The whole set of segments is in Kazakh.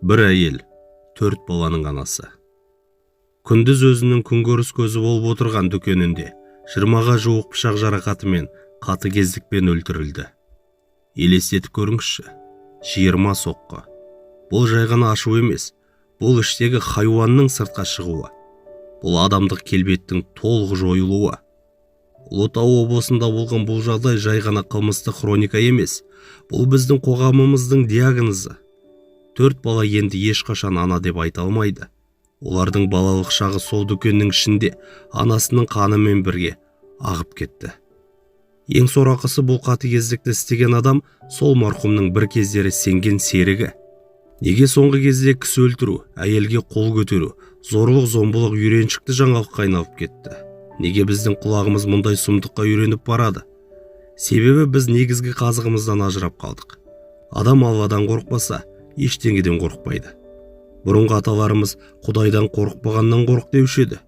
Бір әйел, төрт баланың анасы. Күндіз өзінің күнкөріс көзі болып отырған дүкенінде 20-ға жуық пышақ жарақатымен қатыгездікпен өлтірілді. Елестетіп көріңізші, 20 соққы. Бұл жай ғана ашу емес, бұл іштегі хайуанның сыртқа шығуы. Бұл адамдық келбеттің толық жойылуы. Ұлытау облысында болған бұл жағдай жай ғана қылмыстық хроника емес, бұл біздің қоғамымыздың диагнозы. Төрт бала енді ешқашан ана деп айта алмайды. Олардың балалық шағы сол дүкеннің ішінде анасының қанымен бірге ағып кетті. Ең сорақысы, бұл қатыгездікті істеген адам сол марқұмның бір кездері сенген серігі. Неге соңғы кезде кісі өлтіру, әйелге қол көтеру, зорлық зомбылық үйреншікті жаңалыққа айналып кетті? Неге біздің құлағымыз мұндай сұмдыққа үйреніп барады? Себебі біз негізгі қазығымыздан ажырап қалдық. Адам Алладан қорықпаса, ештеңеден қорықпайды. Бұрынғы аталарымыз «Құдайдан қорықпағаннан қорық» деуші еді.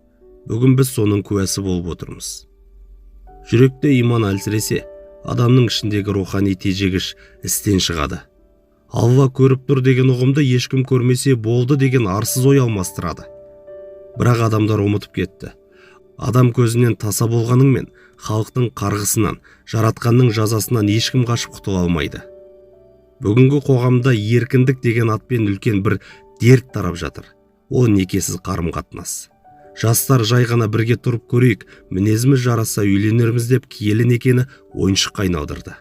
Бүгін біз соның куәсі болып отырмыз. Жүректе иман әлсіресе, адамның ішіндегі рухани тежегіш істен шығады. «Алла көріп тұр» деген ұғымды «ешкім көрмесе болды» деген арсыз ой алмастырады. Бірақ адамдар ұмытып кетті: адам көзінен таса болғаныңмен, халықтың қарғысынан, жаратқанның жазасынан ешкім қашып құтыла алмайды. Бүгінгі қоғамда еркіндік деген атпен үлкен бір дерт тарап жатыр. Ол – некесіз қарым қатынас. Жастар «жай ғана бірге тұрып көрейік, мінезіміз жарасса, үйленерміз» деп киелі некені ойыншыққа айналдырды.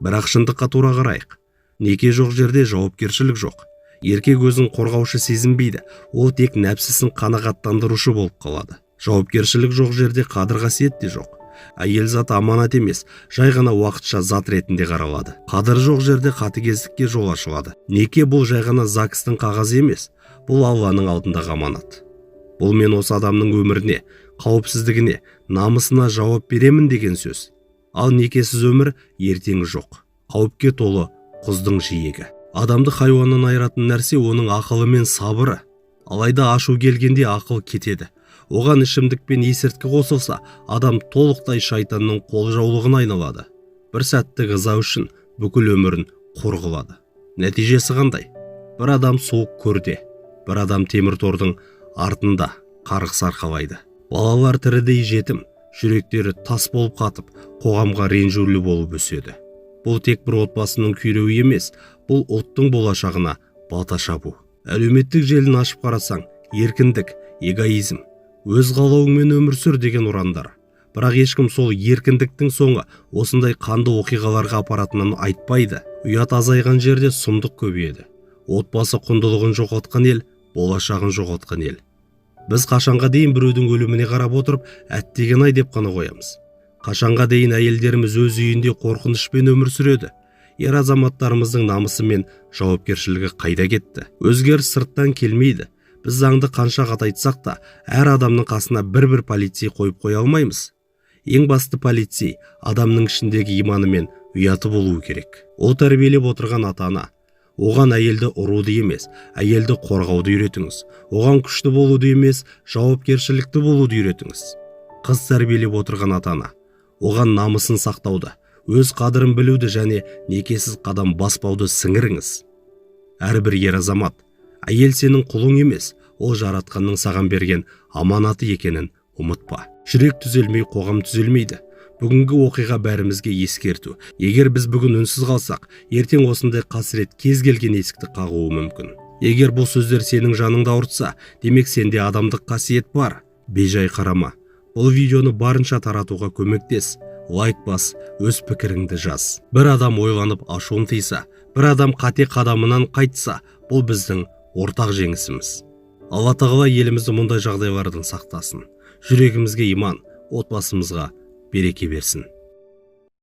Бірақ шындыққа тура қарайық: неке жоқ жерде жауапкершілік жоқ. Еркек өзін қорғаушы сезінбейді, ол тек нәпсісін қанағаттандырушы болып қалады. Жауапкершілік жоқ жерде қадір қасиет те жоқ. Әйел заты аманат емес, жай ғана уақытша зат ретінде қаралады. Қадір жоқ жерде қатыгездікке жол ашылады. Неке – бұл жай ғана ЗАГСтың қағазы емес, бұл – Алланың алдындағы аманат. Бұл – мен осы адамның өміріне, қауіпсіздігіне, намысына жауап беремін деген сөз. Ал некесіз өмір – ертеңі жоқ, қауіпке толы құздың жиегі. Адамды хайуаннан айыратын нәрсе – оның ақылы мен сабыры. Алайда ашу келгенде ақыл кетеді. Оған ішімдік пен есірткі қосылса, адам толықтай шайтанның қолжаулығына айналады. Бір сәттік ыза үшін бүкіл өмірін қор қылады. Нәтижесі қандай? Бір адам суық көрде, бір адам темір тордың артында қарғыс арқалайды. Балалар тірідей жетім, жүректері тас болып қатып, қоғамға ренжулі болып өседі. Бұл тек бір отбасының күйреуі емес, бұл ұлттың болашағына балта шабу. Әлеуметтік желіні ашып қарасаң, еркіндік, эгоизм, өз қалауыңмен өмір сүр деген ұрандар. Бірақ ешкім сол еркіндіктің соңы осындай қанды оқиғаларға апаратынын айтпайды. Ұят азайған жерде сұмдық көбейеді. Отбасы құндылығын жоғалтқан ел – болашағын жоғалтқан ел. Біз қашанға дейін біреудің өліміне қарап отырып, «әттеген ай» деп қана қоямыз? Қашанға дейін әйелдеріміз өз үйінде қорқынышпен өмір сүреді? Ер азаматтарымыздың намысы мен жауапкершілігі қайда кетті? Өзгеріс сырттан келмейді. Біз заңды қанша қатайтсақ та, әр адамның қасына бір-бір полицей қойып қоя алмаймыз. Ең басты полицей – адамның ішіндегі иманы мен ұяты болуы керек. Ол тәрбиелеп отырған ата-ана. Оған әйелді ұруды емес, әйелді қорғауды үйретіңіз. Оған күшті болуды емес, жауапкершілікті болуды үйретіңіз. Қыз тәрбиелеп отырған ата-ана, оған намысын сақтауды, өз қадірін білуді және некесіз қадам баспауды сіңіріңіз. Әрбір ер азамат әйел сенің құлың емес, ол жаратқанның саған берген аманаты екенін ұмытпа. Жүрек түзелмей, қоғам түзелмейді. Бүгінгі оқиға бәрімізге ескерту. Егер біз бүгін үнсіз қалсақ, ертең осындай қасірет кез келген есікті қағуы мүмкін. Егер бұл сөздер сенің жаныңды ауыртса, демек, сенде адамдық қасиет бар. Бейжай қарама, бұл видеоны барынша таратуға көмектес. Лайк бас, өз пікіріңді жаз. Бір адам ойланып, ашуын тыйса, бір адам қате қадамынан қайтса, бұл біздің ортақ жеңісіміз. Алла Тағала елімізді мұндай жағдайлардан сақтасын. Жүрегімізге иман, отбасымызға береке берсін.